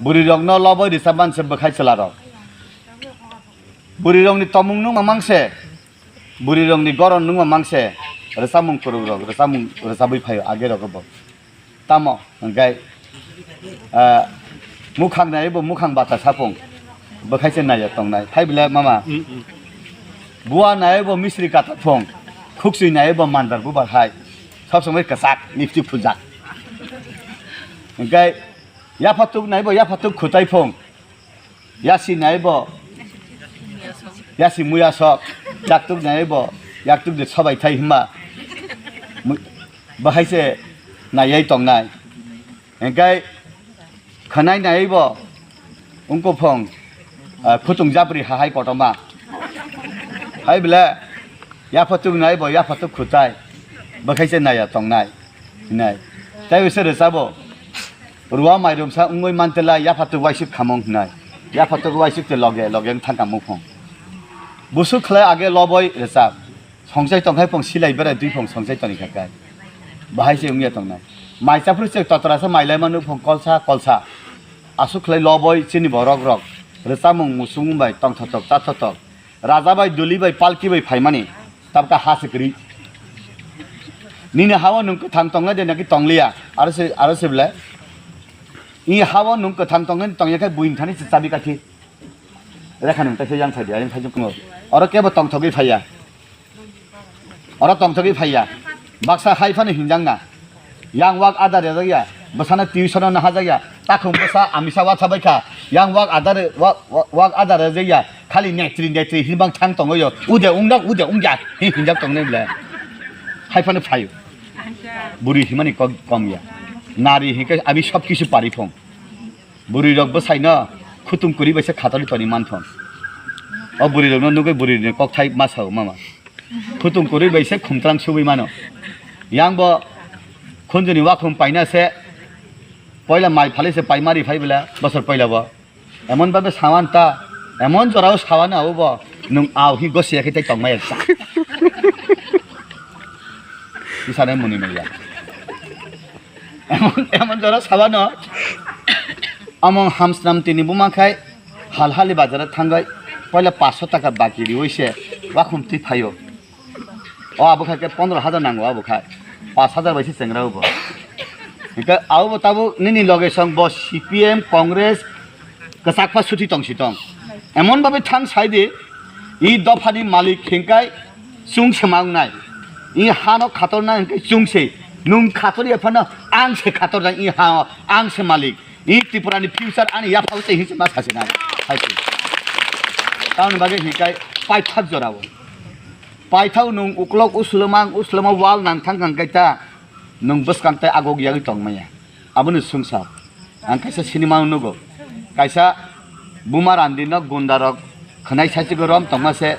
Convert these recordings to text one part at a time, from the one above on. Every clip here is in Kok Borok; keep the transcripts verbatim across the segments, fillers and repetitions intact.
Bwrwi rokno loboi rwchapman se bwkhai chwla rok. Bwrwi rokni tomung nungma mang se, bwrwi rokni goron nungma mang se, rwchapmung kwrwng rok, rwchapmung rwchabwi phaio age rok bo. Tamo hwnkhe, ah, mukhang naibo mukhang bata sapung, bwkhai se naiya tongnai. Phai bwle mama, bua naibo misri kata phung, khuksui naibo mandar bubar hai, sob somoi kwchak, lipstick phunjak. Hwnkhe yaphatuk naibo yaphatuk khutai phung, yasi naibo yasi muya sok, yaktuk naibo yaktuk de sobai thai hima. Mu-, bahai se naiya tongnai. Hwnkhe khwnai naibo wngkha phung, ah, khutung japri hahai kotorma. Hai bwle yaphatuk naibo yaphatuk khutai, bwkhai se naiya tongnai hinai. Tei bwse rwchabo, ruwa mairumsa wngwi mantela yaphatuk waisuk khamung hinai. Yaphatuk waisuk te loge loge wng thangkha muphung. Busuk khlai age loboi rwchap. Songchai tongkhai phung silai berai twi phung songchai toni kha kai. Bahai se wngya tongnai. Mai chaphru se totra se mai lai manu phung kolsa kolsa. Aswk khlai loboi chini borok rok. Rwchapmung musung bai tongthotok chathotok. Raja bai duli bai palki bai phaimani. Tabka ha se kwrwi. Nini hao nwng kwthang tonglai de naki tongliya. Aro se, aro se belai. I hao nwng kwthang tonglai tongya khe buini thani se chabi kathi. Rekha nwng taisa yang phai di, ayang phai jokno. Oro kebo tongthogwi phaiya. Oro tongthogwi phaiya. Baksa hai phano hinjak na. Yang wak ada rejak ya. Bwsano tuition-o naha jak ya. Takhum bwsa amisa watha bai kha. Yang wak ada re-, wa-, wa-, wak ada rejak ya. Khali netri netri hinbang thang tongo yo. Ude ungdak, ude ungya. Hi hinjak tongnai bwle. Hai phano phaio. Bwrwi himani kok kom ya. Nari hingke ami sob kisu pari phung. Bwrwi rok bwsai no khutung kwrwi bai se khatoli toni man thung. O bwrwi rok no nugwi bwrwi ni kokthai ma sao mama. Khutung kwrwi bai se khumtrang subui mano. Yang bo khunjuni wakhum paina se poila mai phalwi se paimari phai bwla bosor poila bo. Emon babe sawan ta, emon jorao sawan abo bo nwng au hi gosi ya khe tei tongmai sa. Isane muni maya. Emon, emon jora sabano, among hamsnam tini buma khai hal hali bazar thangwi poila paanch sho taka baki riwi se wakhum twi phaio. O abo khai ke pondro hajar nango abo khai. Paanch hajar bai se chengra bo. Hingke abo bo tabuk nini loge song bo C P M, Congress, kwchak pha suthi tong si tong. Emon babe thang sai di, i dopha ni malik hingkai chung se ma wngnai. I ha no khator na hingkai chung se. Nung khator ya phano ang se khator jang i ha o, ang se malik. I Tripura ni future ani ya phao se hinse ma sa se nai. Hai se. Tamoni bagwi hingkai paithak jora o. Paithak nung uklok uslomang usloma wal nang thang kang kai ta. Nwng bwskang tei agok yagwi tong maya. Aboni swngsa. Ang kaisa sinima nugo. Kaisa buma randino gunda rok khwnai saichigwi rom tongma se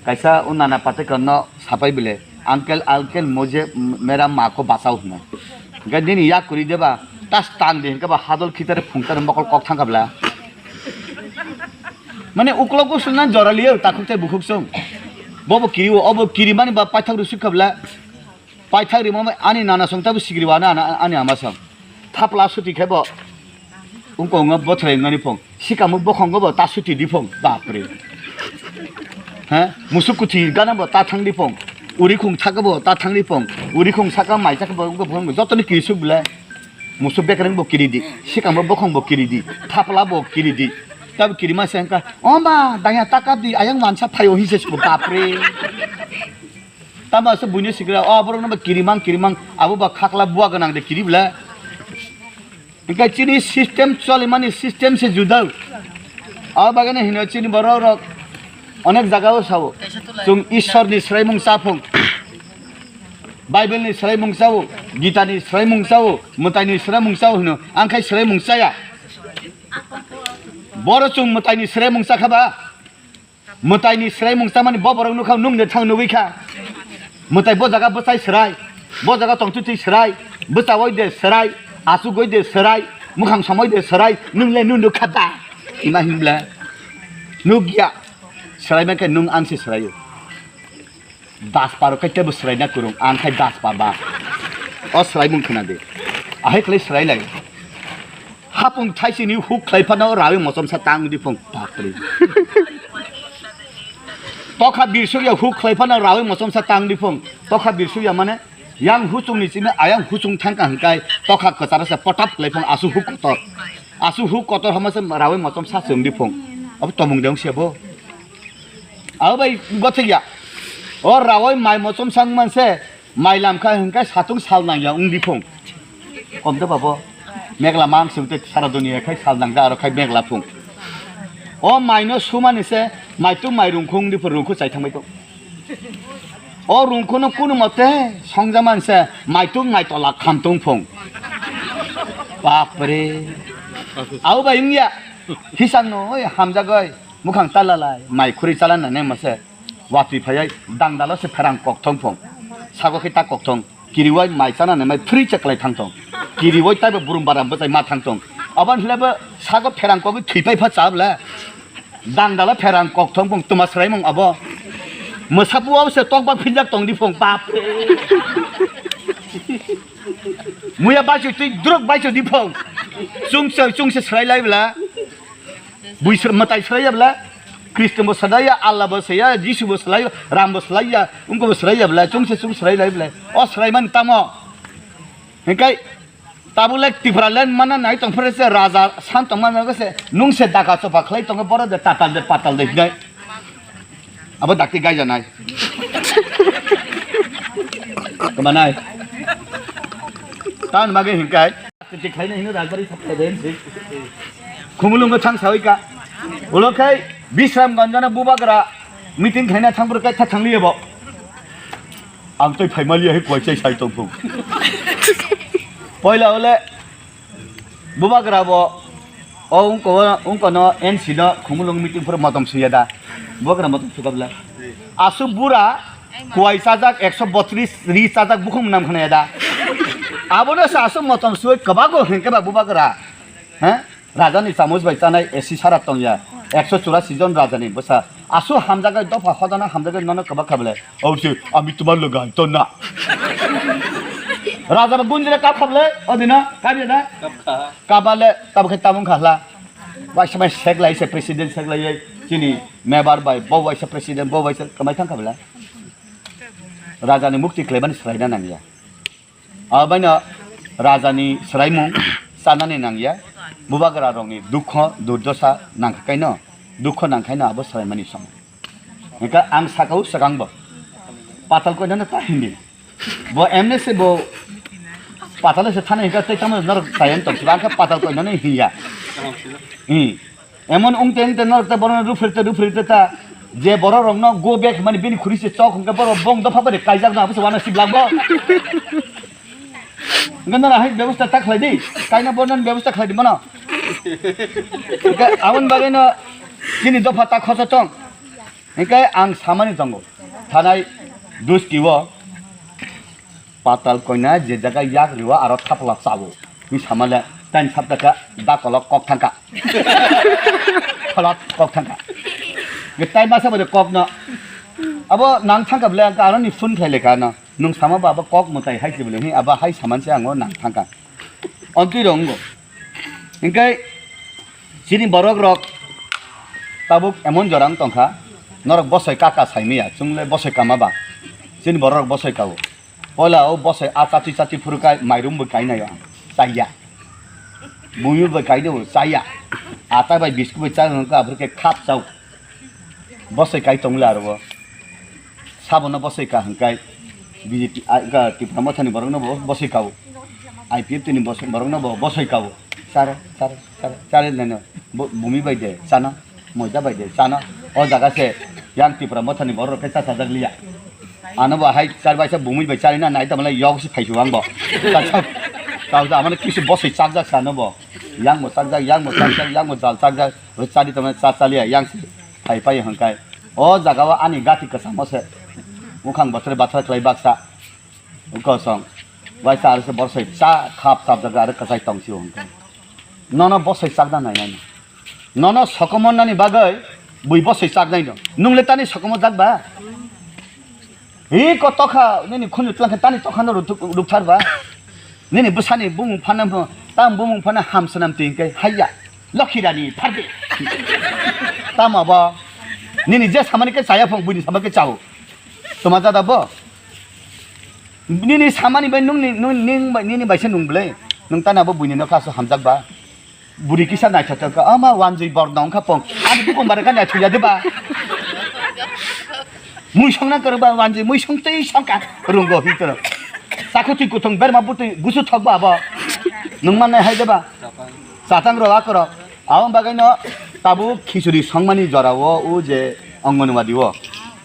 kaisa o nana patekar no sapai bile, "Uncle, uncle, mujhe mera maa ko bachao," hwnwi. Hwnkhe nini yak kwrwi deba, tas tang di hwnkhe ba hadol khitare phungtare mokol kok thang kha bla. Mane uklok uslokna jora liyo takhuk tei bukhuk chwng. Bobo kiri o, obo kiri mani ba paithak rw suk kha bla. Paithak rima bai ani nana song tabo sikri wana ana, ani ama song. Thapla suti khe bo. Wngkong no bothrai wngani phung. Sikamo bokhongo bo ta suti di phung. Bapre. He? Musuk kuthi gana bo ta thang di phung. Uri khung thaka bo ta thang di phung. Uri khung saka mai chaka bo wngkha phung. Joto ni kiri suk bile. Musuk bekreng bo kiri di. Sikamo bokhong bo kiri di. Thapla bo kiri di. Tabo kiri ma se wngkha. O ma, daya taka di. Ayang mansa phaio hinse suko. Bapre. Tamo se buino sikra, o borok no ba kirimang, kirimang, abo ba khakla bua gwnang de kiri bla. Hingke chini system cholimani system se juda. Abo bagwi no hino chini borok rok onek jaga o sao. Chwng Ishwar ni swraimung chaphung. Bible ni swraimung chao, Gita ni swraimung chao, mwtai ni swraimung chao hino. Ang khai swraimung chaya. Boro chwng mwtai ni swraimung chakha ba. Mwtai ni swraimung chamani bo borok nukha, nung de thang nugwi kha. Mwtai bo jaga bwchai swrai, bo jaga tongtwtwi swrai, bwchawoi de swrai, achugoi de swrai, mukhang somoi de swrai, nung le nung nukha da? Ima hinbla nukya, swrai mankhe nung ang se swraio. Das paro khe tebo swraina kwrwng, ang khai das pa ba. O swraimung khna de. Ahai khlai swrai lai. Hapung thaisini huk khlai phano rawi mochomsa tang di phung. Bapre. Tokha birsukya huk khlai phano rawi mochomsa tang di phung. Tokha birsukya mane yang huchungni chini ayang huchung thangka hingkai tokha kwcharo se potap khlai phung asu huk kotor. Asu huk kotor hama se rawi mochomsa chwng di phung. Abo tomung deong se bo. Abo bai gothikya. O rawi mai mochomsa wng manse. Mai lamkha hingkhe satung sal nangya wngdi phung. Komde babo. Megla mang singte sara duniya khai sal nangda aro khai megla phung. O maino sumani se maitung mai rungkhung wngdi phung rungkhu chai thangbai tong. O rungkhuno kunu mote songjaman se maitung mai tola khamtung phung. Bapre. Au bai wngya. Hisangno oi hamjagoi mukhang talalai mai khuri chalana ne mase. Watwi phaiwi dangdalo se pherang kokthong phung. Sago khe ta kokthong. Kiriwi mai chana nai mai free cheklai thangthong. Kiriwi taibo burum baram bwchai ma thangthong. Aboni hwlebo sago pherang kokwi thwipai pha chabla. Dangdalo pherang kokthong phung tuma swraimung abo. Mwsapu abo se tokba phinjak tongdi phung bap. Muya baichu twi druk baichu di phung. Chungse chungse swrai lai bla. Bui sir-, mwtai swlaiya bwle, Krishna bo swlaiya, Allah bo swlaiya, Jisu bo swlaiya, Ram bo swlaiya, wngkha bo swlaiya bwle, chwngse chwng swlai lai bwle. O swlaimani tamo? Hinkhe tabuk le Tipraland mana nai tong phre se raja san tong mano se nung se daka chopa khlai tongo boro de tatal de patal de hinai. Abo dakti gai janai. Kama nai. Tan mage hinkai. Titi khaina hino rajbari thapla den se. Khumulungo thang sawi ka. Ulo khai Bisramganj na bubagra meeting khaina thang bwrwk kai tha thang liya bo. Ang tei phaimaliya hai kuai chai sai tong phung. Poila ole bubagra bo o ungko, ungko no N C no Khumulung meeting phuru motom suya da. Bubagra motom sukabla. Asu bura kuai chajak ekso botris ri chajak bukhung nam khna da. Abono sa asu motom suai kabago hengke ba bubagra. Ha? Rajani chamuj bai chanai A C sara tongya. Ekso churasi jon rajani bwsa. Asu hamjagai dopha hodana hamjagai nono kabak khablai. Obse ami tumar logai to na. Raja ba gunjira kap khablai. Odina kap ya na. Kabale tabukhe tamung khahla. Waisa mai seklai se president seklai chini member bai bo waisa president bo waisa kamai thang khablai. Rajani mukti khlaimani swlaina nangya. Abaino rajani swraimung chanani nangya, bubagra rokni dukho durdosa nangkhaino, dukho nangkhaino abo swraimani song. Hingkha ang sakao swkangbo patal koinano ta hindi. Bo M N S bo patal se thani hingkha tei tamo norok tayang tong swkang kha patal koinano hinya. Hi. Emon ungte ungte norok ta borok ruphrete ruphrete ta je borok rokno go back hwnmani bini khuri se chok hwnkhe borok bong dopha bai kaijak no abose wana siblang bo. Hwnkhe norok hai bebosta ta khlai di, kaina bornani bebosta khlai di mano. Hwnkhe aboni bagwi no chini dopha ta khoso tong. Hwnkhe ang samani tongo thanai dusti o. Patal koina je jaga yak riwa aro thapla chao. Ni samale tain saptaka da kolok kok thangka. Kolok kok thangka. Ge tai masa bade kok no. Abo nang thangka bele ang aro ni phone khlai leka no. Nung sama ba abo kok mwtai hai se bele hi abo hai saman se ango nang thangka. Ontwi rong go. Hingkai chini borok rok tabuk emon jorang tongkha. Norok bosoi kaka saimaya chungle bosoi kama ba. Chini borok rok bosoi kao. Poila o bosai a chati chati phuru kai mairum bo kai naio ang. Chaya. Bumi bo kai do chaya. Ata bai bisku bai chai hwnkha abro ke khap chao. Bosai kai tongla aro bo. Sabono bosai ka hwnkhe B J P a ga Tipra Mothani borokno bo bosai kao. I P F T ni bos-, borokno bo bosai kao. Chare, chare, chare, chare neno. Bo-, bumi bai de chana. Moida bai de chana. O jaga se yang Tipra Mothani borok khe chachajak liya. Ano bo hai char bai sa bumui bai chari na nai tamle yok si phaisu ang bo. Chachak. Tao da amane kisu bosoi chakjak sa no bo. Yang bo chakjak, yang bo chakjak, yang bo jal chakjak. Bo chari tamle cha chaliya yang si phai pai hangkai. O jaga o ani gati kwchamo se. Mukhang bothre bathra khlai baksa. Kosong. Waisa aro se borsoi cha khap chap jaga aro kwchai tong si hangkai. Nono bosoi chakna nai nai. Nono sokomon nani bagwi bui bosoi chaknai no. Nung le tani sokomo jak ba? Hi ko tokha nini khunju tlang khe tani tokha no ruk-, rukthar ba? Nini bwsani bumung phanang pho Tam bumung phano hamsonam twi hwnkhe haiya. Lokhi rani phardi. Tamo bo. Nini je samani khe chaya phung buini samani khe chao. Tuma jada bo. Nini samani bai nung ni, nung, ning bai, nini bai se nung bwle. Nung tana bo buini nokha so hamjak ba. Buri kisa naithotok kha, ama wanjui borno wngkha pong. Ani bukung bara kha naithok ya de ba. Mui songna kwrwng ba wanjui, mui song tei songkha rwngo hi kwrwng. Sakho twi kuthung berma butwi gusu thok ba abo. Nung mannai hai de ba. Chatang rw akorok. Aboni bagwi no tabuk khichuri songmani jora o, o je Anganwadi o.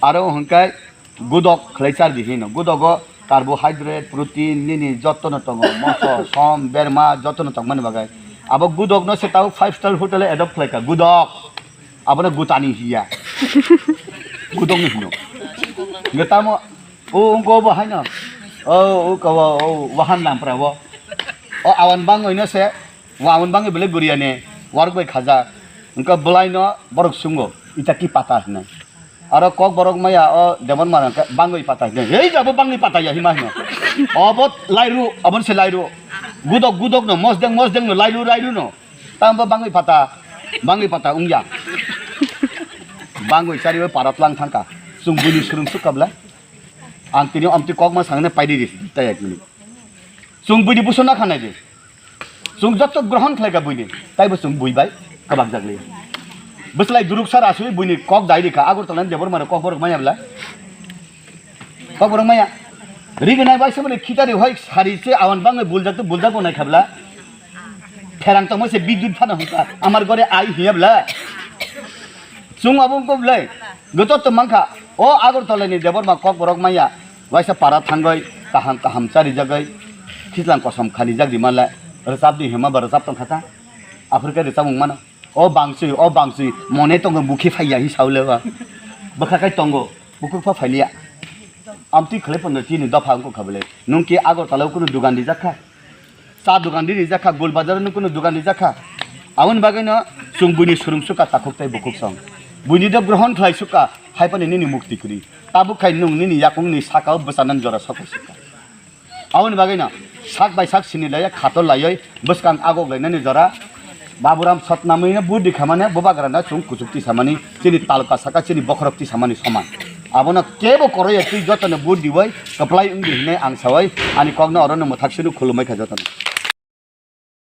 Aro hwnkhai gudok khlai char di hino. Gudogo carbohydrate, protein, nini jotono tongo, moso, som, berma jotono tongmani bagwi. Abo gudokno se tabuk five star hotel-o adopt khlaikha. Gudok. Abono gutani hiya. Gudokno hino. Nge tamo, o, ungko bo haino. O, o, kawa, o, wahan lampra wo. O, awan bangoi no se. Wamon bangwi belai guriya ne, warok bai khaja. Wngkha bwlai no borok sungo, ita ki pata hinwi. Aro kok borok maya o Debon mara wngkha bangwi pata hinwi. Hei jabo bangwi pata ya hima hino. Obo lairu, abon se lairu. Gudok gudok no, mosdeng mosdeng no, lairu lairu no. Tamo bangwi pata, bangwi pata wngya. Bangwi chari bai parat lang thangkha. Chwng buini swrwng sukha bwlai. Ang tini omtwi kokma sangna paidi di, ta ek minute. Chwng buini buso na khanai di. Chwng joto grohon khlaikha buini, taibo chwng bui bai kwbang jakli. Bwslai duruk sara asui buini kok dai rikha, Agartala ni Debbarma rok kok borok maya bla? Kok borok maya. Rignai bai se mani khitari hoi sari se awan bangwi buljak to buljak bo naikha bla? Pherang tongma se bidut phano hwnka, amar gore ai hiya bla? Chwng abo wngkha bwlai, gotor to mankha, o Agartala ni Debbarma kok borok maya, waisa para thangwi kaham kaham charijagwi, khitlang kosom khanijak rimale, rwchap di hima ba rwchap tongkha ta, aphuru khe rwchap wng mano, o bangchwi, o bangchwi, mone tongo bukhi phaiya hi saule ba, bwkha khai tongo, bukhuk pha phailiya, amtwi khlai pono chini dopha wngkha bwlai, nwng ki Agartala o kunu dugan rijak kha? Cha dogan ri rijak kha, Gul Bazar no kunu dogan rijak kha. Aboni bagwi no chwng buini swrwng sukha takhuk tei bukhuk song. Buini do grohon khlai sukha, hai phano nini mukti kwrwi. Tabuk khai nwng nini yakung ni saka o bwchanani jora sokha sukha. Aboni bagwi no sak bai sak sini laiya khator laiwi bwskang agok lainani jora. Baburam Sotnamwi no budi khamani bubagra no chwng kuchuk tisamani chini talka saka chini bokhorok tisamani soman. Abono kebo koroya twi jotono budi bai kwplai wngdi hinwi ang sawi ani kokno orono mwthak sino khulumai kha jotono.